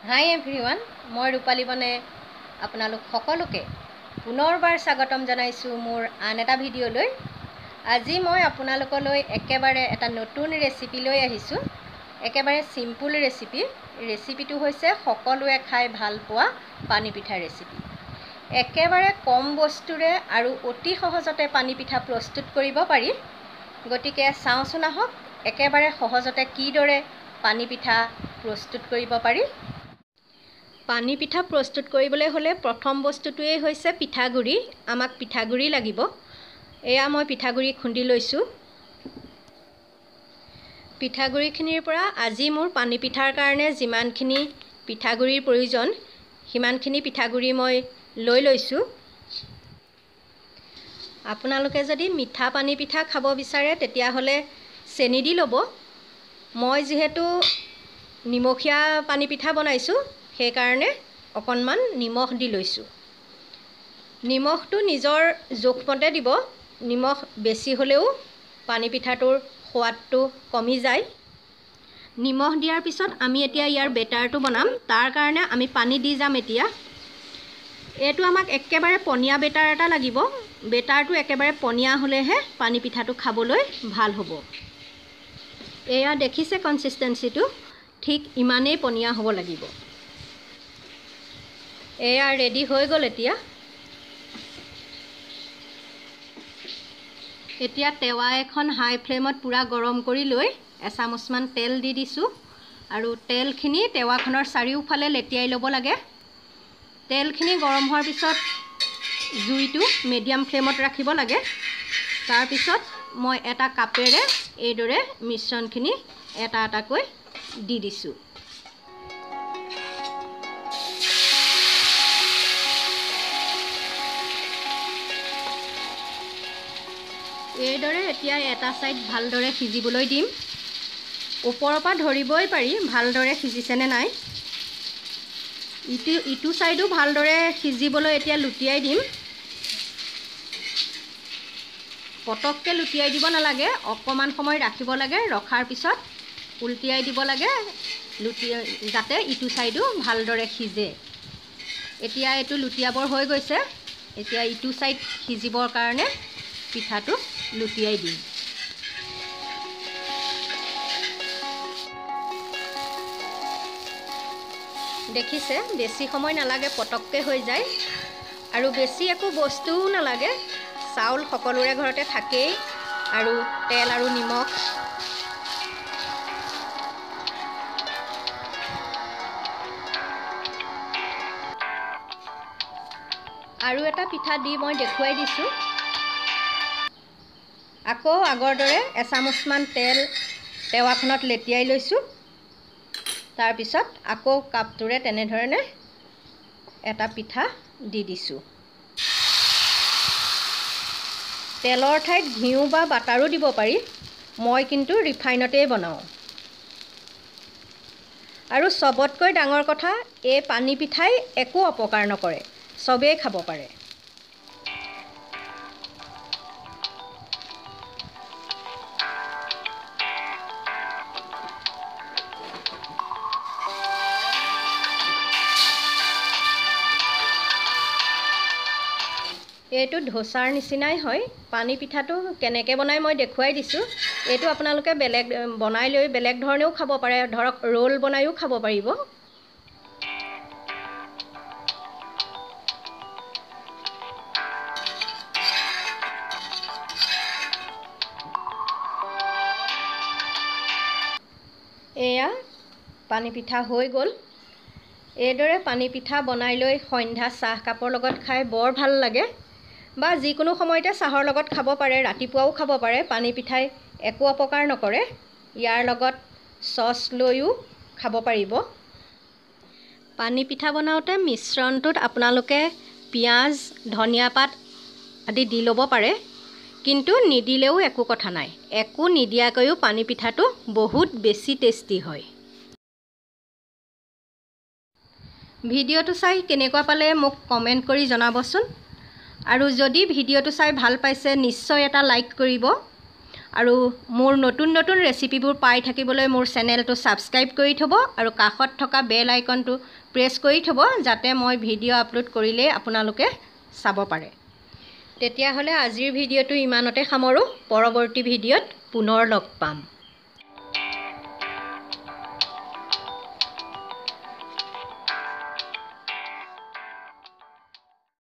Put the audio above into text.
হাই everyone, মই ৰূপালী বনে আপোনালোক সকলোকে পুনৰবাৰ স্বাগতম জনাইছোঁ মোৰ আন এটা ভিডিঅ'লৈ। আজি মই আপোনালোকলৈ একেবাৰে এটা নতুন ৰেচিপি লৈ আহিছোঁ, একেবাৰে চিম্পুল ৰেচিপি। ৰেচিপিটো হৈছে সকলোৱে খাই ভাল পোৱা পানী পিঠা ৰেচিপি। একেবাৰে কম বস্তুৰে আৰু অতি সহজতে পানী পিঠা প্ৰস্তুত কৰিব পাৰি। গতিকে চাওঁচোন আহক একেবাৰে সহজতে কিদৰে পানী পিঠা প্ৰস্তুত কৰিব পাৰি। পানী পিঠা প্ৰস্তুত কৰিবলৈ হ'লে প্ৰথম বস্তুটোৱেই হৈছে পিঠাগুড়ি। আমাক পিঠাগুড়ি লাগিব। এয়া মই পিঠাগুড়ি খুন্দি লৈছোঁ। পিঠাগুড়িখিনিৰ পৰা আজি মোৰ পানী পিঠাৰ কাৰণে যিমানখিনি পিঠাগুড়িৰ প্ৰয়োজন সিমানখিনি পিঠাগুড়ি মই লৈ লৈছোঁ। আপোনালোকে যদি মিঠা পানী পিঠা খাব বিচাৰে তেতিয়াহ'লে চেনি দি ল'ব। মই যিহেতু নিমখীয়া পানী পিঠা বনাইছোঁ সেইকাৰণে অকণমান নিমখ দি লৈছোঁ। নিমখটো নিজৰ জোখমতে দিব, নিমখ বেছি হ'লেও পানী পিঠাটোৰ সোৱাদটো কমি যায়। নিমখ দিয়াৰ পিছত আমি এতিয়া ইয়াৰ বেটাৰটো বনাম। তাৰ কাৰণে আমি পানী দি যাম। এতিয়া এইটো আমাক একেবাৰে পনীয়া বেটাৰ এটা লাগিব। বেটাৰটো একেবাৰে পনীয়া হ'লেহে পানী পিঠাটো খাবলৈ ভাল হ'ব। এয়া দেখিছে কনচিষ্টেঞ্চিটো, ঠিক ইমানেই পনীয়া হ'ব লাগিব। এয়া ৰেডি হৈ গ'ল। এতিয়া টেৱা এখন হাই ফ্লেমত পূৰা গৰম কৰি লৈ এচামুচমান তেল দি দিছোঁ আৰু তেলখিনি টেৱাখনৰ চাৰিওফালে লেটিয়াই ল'ব লাগে। তেলখিনি গৰম হোৱাৰ পিছত জুইটো মিডিয়াম ফ্লেমত ৰাখিব লাগে। তাৰপিছত মই এটা কাপেৰে এইদৰে মিশ্ৰণখিনি এটা এটাকৈ দি দিছোঁ। এইদৰে এতিয়া এটা ছাইড ভালদৰে সিজিবলৈ দিম। ওপৰৰ পৰা ধৰিবই পাৰি ভালদৰে সিজিছেনে নাই। ইটো ছাইডো ভালদৰে সিজিবলৈ এতিয়া লুটিয়াই দিম। পটককৈ লুটিয়াই দিব নালাগে, অকণমান সময় ৰাখিব লাগে। ৰখাৰ পিছত উলটিয়াই দিব লাগে লুটিয়াই, যাতে ইটো ছাইডো ভালদৰে সিজে। এতিয়া এইটো লুটিয়াবৰ হৈ গৈছে। এতিয়া ইটো ছাইড সিজিবৰ কাৰণে পিঠাটো লুটিয়াই দিম। দেখিছে বেছি সময় নালাগে, পটককৈ হৈ যায় আৰু বেছি একো বস্তুও নালাগে। চাউল সকলোৰে ঘৰতে থাকেই আৰু তেল আৰু নিমখ। আৰু এটা পিঠা দি মই দেখুৱাই দিছোঁ। আকৌ আগৰ দৰে এচামুচমান তেল টেৱাখনত লেটিয়াই লৈছোঁ। তাৰপিছত আকৌ কাপটোৰে তেনেধৰণে এটা পিঠা দি দিছোঁ। তেলৰ ঠাইত ঘিউ বা বাটাৰো দিব পাৰি, মই কিন্তু ৰিফাইনতেই বনাওঁ। আৰু চবতকৈ ডাঙৰ কথা, এই পানী পিঠাই একো অপকাৰ নকৰে, চবেই খাব পাৰে। এইটো ধোচাৰ নিচিনাই হয়। পানী পিঠাটো কেনেকৈ বনাই মই দেখুৱাই দিছোঁ। এইটো আপোনালোকে বেলেগ বনাই লৈ বেলেগ ধৰণেও খাব পাৰে, ধৰক ৰোল বনায়ো খাব পাৰিব। এয়া পানী পিঠা হৈ গ'ল। এইদৰে পানী পিঠা বনাই লৈ সন্ধ্যা চাহকাপৰ লগত খাই বৰ ভাল লাগে, বা যিকোনো সময়তে চাহৰ লগত খাব পাৰে, ৰাতিপুৱাও খাব পাৰে। পানী পিঠাই একো অপকাৰ নকৰে। ইয়াৰ লগত চচ লৈও খাব পাৰিব। পানী পিঠা বনাওঁতে মিশ্ৰণটোত আপোনালোকে পিঁয়াজ, ধনিয়া পাত আদি দি ল'ব পাৰে, কিন্তু নিদিলেও একো কথা নাই। একো নিদিয়াকৈও পানী পিঠাটো বহুত বেছি টেষ্টি হয়। ভিডিঅ'টো চাই কেনেকুৱা পালে মোক কমেণ্ট কৰি জনাবচোন। আৰু যদি ভিডিঅ'টো চাই ভাল পাইছে নিশ্চয় এটা লাইক কৰিব আৰু মোৰ নতুন নতুন ৰেচিপিবোৰ পাই থাকিবলৈ মোৰ চেনেলটো ছাবস্ক্ৰাইব কৰি থ'ব আৰু কাষত থকা বেল আইকনটো প্ৰেছ কৰি থ'ব, যাতে মই ভিডিঅ' আপলোড কৰিলেই আপোনালোকে চাব পাৰে। তেতিয়াহ'লে আজিৰ ভিডিঅ'টো ইমানতে সামৰোঁ। পৰৱৰ্তী ভিডিঅ'ত পুনৰ লগ পাম।